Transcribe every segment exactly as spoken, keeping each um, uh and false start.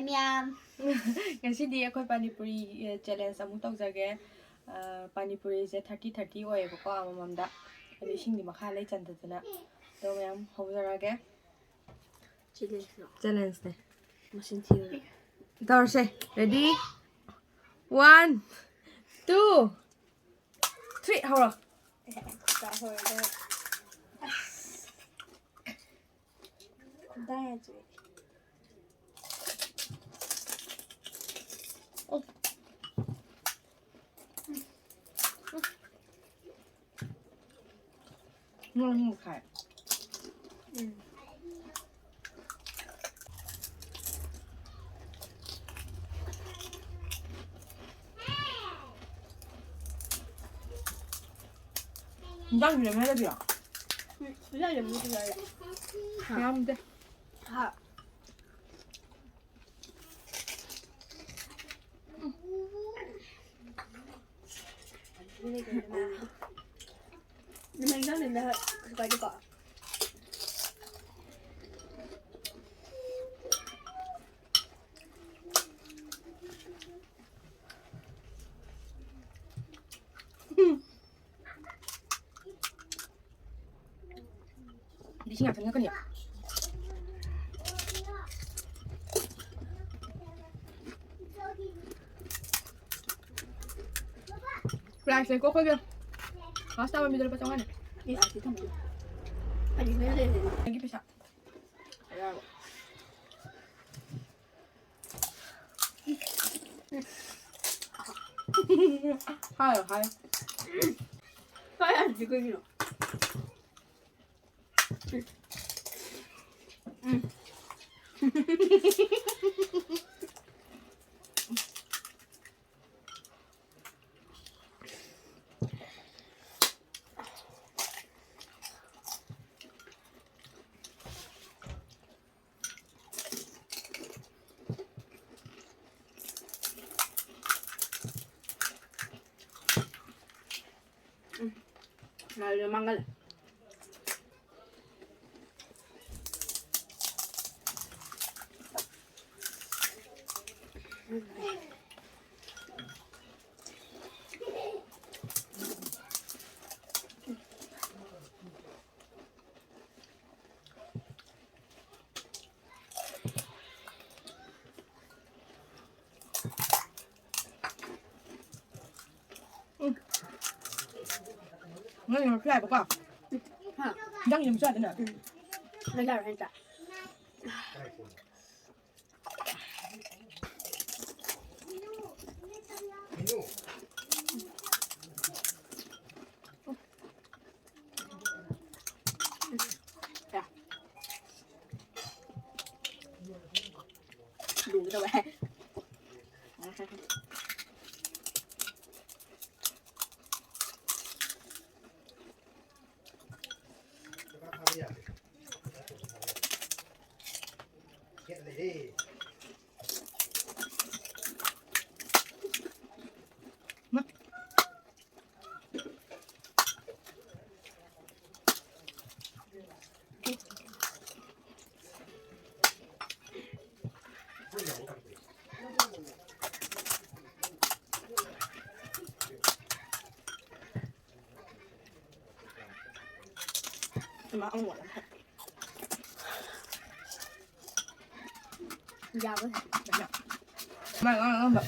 ꯃꯌꯥꯝ꯫ ꯉꯁꯤꯗꯤ ꯑꯩꯈꯣꯏ ꯄꯥꯅꯤꯄꯨꯔꯤ, ꯑ, ꯆꯦꯂꯦꯟꯖ ꯑꯃꯨꯛ ꯇꯧꯖꯒꯦ꯫ ꯑ, ꯄꯥꯅꯤꯄꯨꯔꯤꯁꯦ ꯊꯥꯔꯇꯤ ꯊꯥꯔꯇꯤ ꯑꯣꯏꯌꯦꯕꯀꯣ, ꯑꯃꯃꯝꯗ꯫ ꯑꯗꯣ ꯏꯁꯤꯡꯗꯤ ꯃꯈꯥ ꯂꯩ ꯆꯟꯗꯗꯅ꯫ ꯑꯗꯣ ꯃꯌꯥꯝ ꯍꯧꯖꯔꯛꯑꯒꯦ꯫ ꯆꯦꯂꯦꯟꯖꯂꯣ? ꯆꯦꯂꯦꯟꯖꯅꯦ꯫ ꯃꯁꯤꯡ ꯊꯤꯔꯒ꯫ ꯇꯧꯔꯁꯦ꯫ Ready? One, two, three, ꯍꯧꯔꯣ꯫ ꯈꯨꯗꯥꯡ ꯌꯥꯝ ꯆꯨꯏ꯫ ꯎꯝ꯫ ꯎꯝ꯫ ꯎꯝ꯫ ꯅꯣꯡ ꯃꯈꯥꯏ꯫ ꯎꯝ꯫ ꯏꯟꯖꯥꯡ ꯂꯦꯝꯃꯦ ꯂꯩꯕꯤꯌꯣ꯫ ꯎꯝ, ꯏꯟꯖꯥꯡ ꯂꯦꯝꯕꯗꯤ ꯌꯥꯏꯌꯦ꯫ ꯌꯥꯝꯗꯦ꯫ ꯍꯥ꯫ ꯂꯤꯁꯤꯡ ꯌꯥꯡꯈꯩ ꯉꯥꯛꯇꯅꯤ꯫ ꯄ꯭ꯔꯥꯏꯁ ꯂꯩꯀꯣ ꯑꯩꯈꯣꯏꯒꯤ꯫ ꯐꯥꯔꯁ ꯇꯥꯕ ꯃꯤꯗꯣ ꯂꯨꯄꯥ ꯆꯥꯝꯃꯉꯥꯅꯦ꯫ ꯏꯁ, ꯑꯁꯤ ꯊꯝꯃꯨ꯫ ꯑꯅꯤ ꯂꯩꯔꯦ꯫ ꯑꯩꯒꯤ ꯄꯩꯁꯥ꯫ ꯍꯥꯏꯌꯣ, ꯍꯥꯏꯌꯣ꯫ ꯀꯥꯏ ꯍꯥꯏꯗꯤ ꯀꯩꯒꯤꯅꯣ? ꯎꯝ꯫ ꯎꯝ꯫ ꯉꯥꯏꯔꯦ ꯃꯪꯒꯜ꯫ ꯎꯝ꯫ ꯅꯪ ꯌꯦꯡꯉꯛꯄ ꯌꯥꯏꯕꯀꯣ? ꯍꯥ? ꯅꯪ ꯌꯦꯡꯉꯛꯄ ꯌꯥꯗꯅ? ꯎꯝ꯫ ꯅꯪ ꯌꯥꯔꯣꯏ ꯍꯥꯏꯗ꯭ꯔꯥ? ꯂꯨꯒꯦ ꯇꯧꯋꯦ꯫ ꯌꯥꯕ꯫ ꯃꯥꯏ ꯉꯥꯡ ꯉꯥꯡꯕ꯫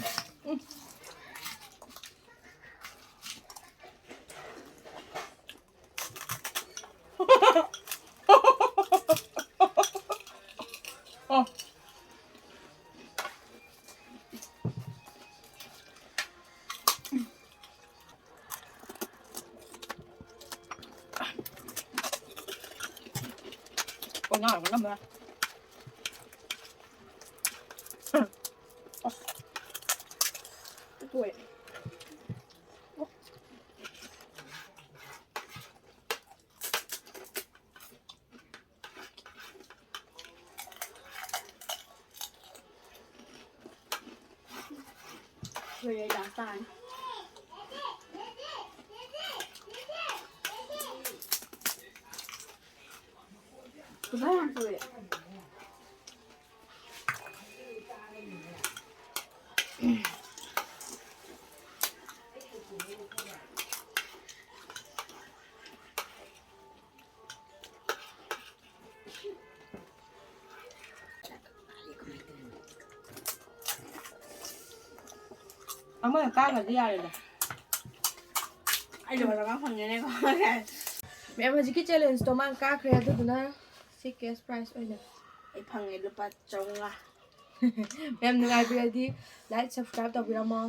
ꯎꯝ꯫ ꯑꯣ꯫ ꯑꯣ, ꯉꯥ ꯌꯥꯝ ꯅꯝꯃꯦ꯫ ꯑꯁ꯫ ꯇꯣꯛꯑꯦ꯫ ꯂꯣꯏꯔꯦ, ꯂꯥꯁ ꯇꯥꯔꯅꯤ꯫ ꯄꯩꯁꯥ ꯌꯥꯝ ꯆꯣꯏꯔꯦ꯫ ꯑꯃꯅ ꯀꯥꯈ꯭ꯔꯗꯤ ꯌꯥꯔꯦꯗ꯫ ꯑꯩ ꯂꯨꯄꯥ ꯆꯥꯝꯃꯉꯥ ꯐꯪꯉꯦꯅꯦꯀꯣ꯫ ꯃꯦꯝ ꯍꯧꯖꯤꯛꯀꯤ ꯆꯦꯂꯦꯟꯖꯇꯣ ꯃꯥꯅ ꯀꯥꯈ꯭ꯔꯦ, ꯑꯗꯨꯗꯨꯅ ꯁꯤ ꯀꯦꯁ ꯄ꯭ꯔꯥꯏꯖ ꯑꯣꯏꯅ ꯑꯩ ꯐꯪꯉꯦ ꯂꯨꯄꯥ ꯆꯥꯝꯃꯉꯥ꯫ ꯃꯦꯝ ꯅꯨꯡꯉꯥꯏꯕꯤꯔꯗꯤ ꯂꯥꯏꯛ ꯁꯕꯁꯀ꯭ꯔꯥꯏꯕ ꯇꯧꯕꯤꯔꯝꯃꯣ꯫